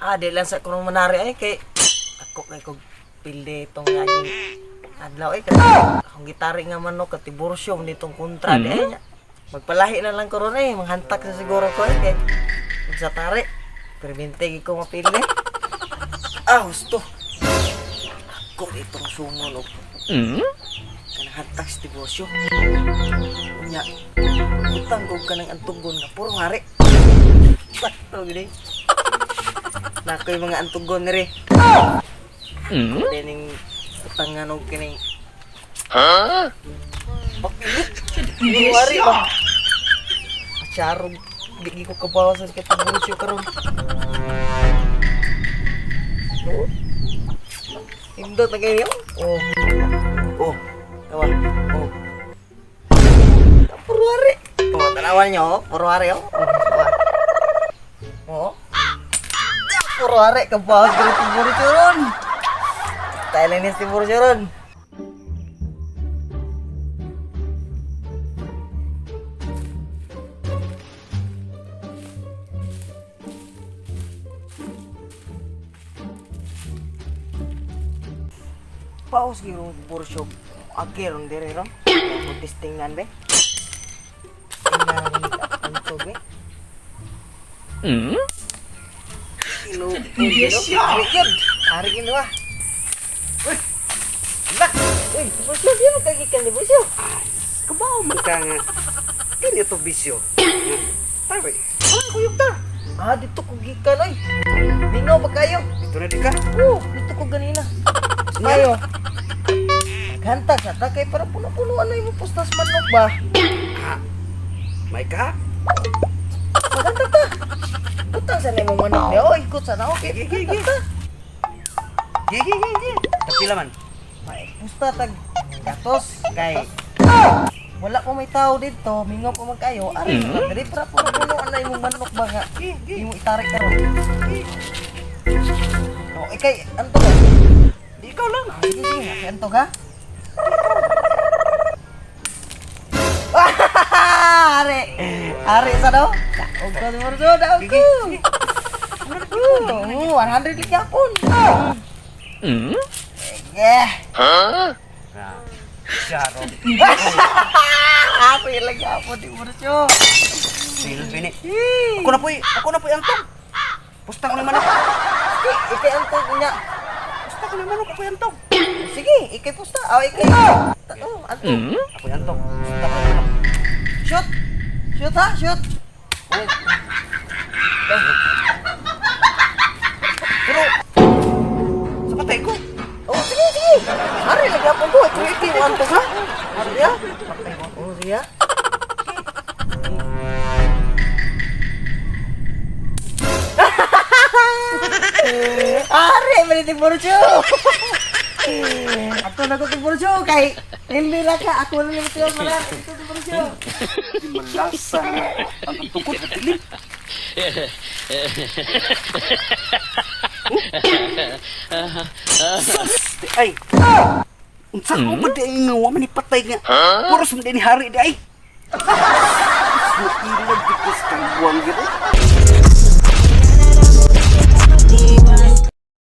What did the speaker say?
Ah, di lang sa kurong manari ay kay ako kay kog pilde itong laging adlaw ay kasi akong gitari nga manok at tiborsyo nitong kontra di ay niya. Magpalahi na lang karon ay manghantak sa siguro ko ay kay sa tari. Permente gid ko mapili. Ah, husto. Ako itong sungon og kanang hantak sa tiborsyo. Unya, utang ko kanang antugon nga puro hari. Sakto gid eh. Nakoy mga antugon nire. Dining utangan og kining Papilit. Puro hari ba? Masyarong di ko kabawasan kay tiborsyo karon. Oh. Indot na kayo. Oh. Oh. Tawa. Oh. Puro hari. Oh, tanawan nyo, oh. Puro hari, oh. Oh, tawa. Oh. Puro hari, kabawas ka rin tiborsyo ron. Tayo lang ni tiborsyo ron. Paus girong tiborsyo. Agi ron dire ron. Putis tingnan be. Tingnan ang be. Kilo. Yes, ari yun. Ari yun ah. Uy. Bak. Uy, tiborsyo, di mo kagikan tiborsyo. Kabaw man ka nga. Dili to bisyo. Tari. Wala ko yung tar. Ah, dito ko gikan oy. Mingaw pa kayo. Dito na di ka. Oo, dito ko ganina. Kayo. Naghanta sa ta kay para puno-puno ano yung pustas manok ba? Ah. May ka? Maghanta ta. Butang sa nimo manok niya. Oh, ikot sa na. Okay, Gi, gi, maghanta gi. ta. Gi gi gi gi. Tapila man. May pusta tag gatos kay wala ko may tao dito, mingaw pa man kayo. Ari, diri para puno-puno ano imong manok ba nga? Gi gi. Imo itarik karon. Oh, ikay anto ka. Di ikaw lang. Ah, sige, sige. Anto ka? Ari! Ari sa daw? Daog ko, Murso, daog ko! Oo, 100 lang yapon. Sige. Ah. Syaro. Ari lang yapon ni Murso. Silbi ni. Ako na po'y antong. Pusta ko na manok. Sige, ikay antog niya. Pusta ko na manok, ako'y antong. Sige, ikay pusta. Oh, ikay. Oh, antog. Ako'y antong. Pusta ko na manok. Shoot! Shoot ha, shoot! Oh. Pero sa patay ko. Oh, sige, sige. Ari lang yapon ko. Ikay, ikay, antog ha. Ari ya. Oh, sige ha. Are, mali tiburcio. Ako na ko tiburcio kay hindi lang ka ako na lang tiyo mala ito tiburcio. Di malasa nga. Ang tukod at dilim. Sus! Di ay! Unsa ko ba di ay nga wa man ni patay nga? Puros man di ni hari di ay! Sus, mailag di ko sa kang buwang gid ay.